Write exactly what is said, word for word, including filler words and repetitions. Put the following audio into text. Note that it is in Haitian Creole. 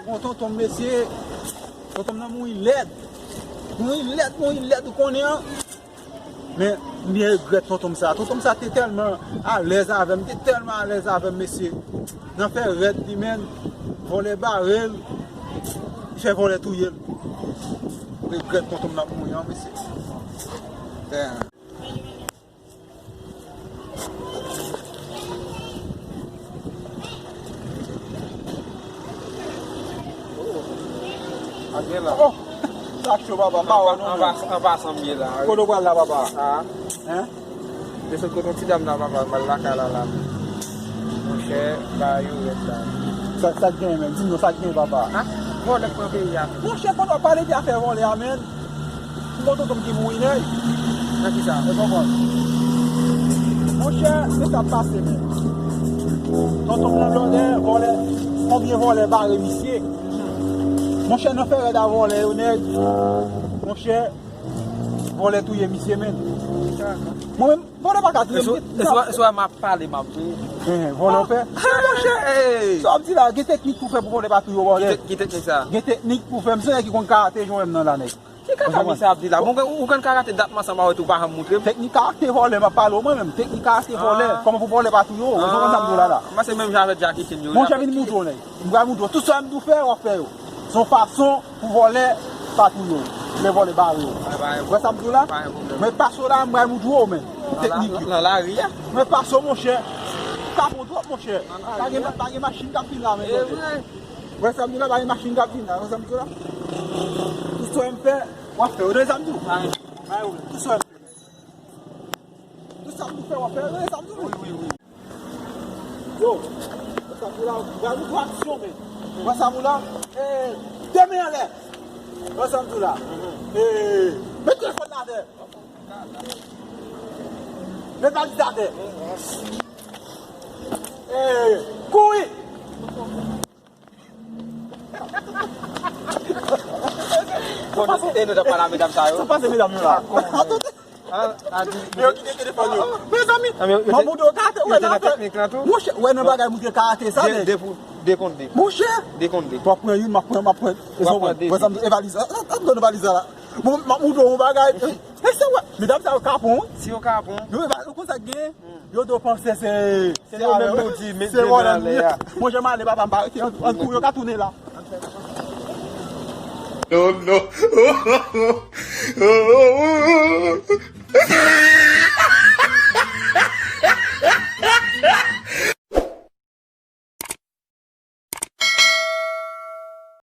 Bon, tonton m, mesye, tonton m nan mouri lèd. Mouri lèd, mouri lèd, ou konnen an. Men, m byen regrèt tonton m sa. Tonton m sa te tèlman alèz avè m, te tèlman alèz avè m, mesye. Nan fè rèd li menm, vòlè bare l, li fè vòlè touye l. Regrèt tonton m nan mouri an, mesye. Damn. Ak gen la. Oh! Sa cho, papa, pa wè non, men. An pasan, m ye la, wi. Kote w pral la, papa? Ah. Hein? M sot kote yon ti dam la, papa, m al lakay la, la. Monchè, bagay yo rèd la. Sa, sa k gen, men? Di m non, sa k gen, papa? Ah, vòlè k pran peyi a. Monchè, pandan w ap pale de afè vòlè a, men. M gon tonton m ki mouri, nèg. Nan ki sa? Ou konprann? Monchè, se sa k pase, men. Tonton m nan vòlè, vòlè, konbyen vòlè bare misye? Monchè, nan fè rèd a vòlè yo, nèg. Monchè, vòlè touye misye, men. Mwen menm, vòlè pa ka touye m. Eswa, eswa m ap pale, m ap touye. Hein, vòlè w pè? Ah, monchè, hey! Sa w ap di la, gen teknik pou fè pou vòlè pa touye w, vòlè. Ki te-, ki teknik sa? Gen teknik pou fè, m se nèg ki konn karate, jwenn nan la, nèg. Ki kaka misye ap di la? Bon, ou konn karate dat m ansanm avè w tou, ou pa janm moutre m. Teknik karate vòlè, m ap pale w mwen menm. Teknik karate vòlè. Ah. Kòman pou vòlè pa touye w? Ou konprann sa m di w la, la? Ah, mwen se menm jan avèk Jackie Chan yo. Monchè, vin moutre w, nèg. M pral moutre w. Tout sa m di w fè, w ap fè yo. Se yon fason pou vòlè pa touye w. Lè vòlè bare w. Wè sa m di w la? Mwen pase w la, m pral moutre w, men. Teknik yo. Nan lari a? Mwen pase w, monchè. Kapon twòp, monchè. Pa gen, pa gen machin k ap vin la, men. Wè sa m di w la, pa gen machin k ap vin la, wè sa m di w la. Tout sa w fè, w ap fè, w tande sa m di w? Tout sa w fè, men. Tout sa m di w fè, w ap fè, w tande sa m di w? Wi, wi, wi. Yo, wè sa m di w la, w ap fè aksyon, men. Wè sa m di w la? Eh, de men anlè. Wè sa m di w la? Eh, met telefòn la atè. Met valiz la atè. Eh, kouri. Bon, e nou t ap pale a medam sa yo? Sa pase medam yo la? Ah, a di, yo kite telefòn yo. Mezanmi, m ap moutre w karate, wè nan afè. Monchè, wè nan bagay moutre karate sa, nèg. De pou, de kont de. Monchè. De kont de. W ap pran youn, m ap pran, m ap pran. Wè sa m di w, e valiz la. Ap, ap, ap, valiz la. Bon, m ap moutre w yon bagay. E se wè, medam sa yo kapon, wi. Si yo kapon. Yo, e pa, ou konn sa k gen? Yo do panse se, se yo menm nou di, met de men anlè a. Monchè, m ale, papa, m pa rete, ann, ann kouri, yo ka tounen la. Non, non.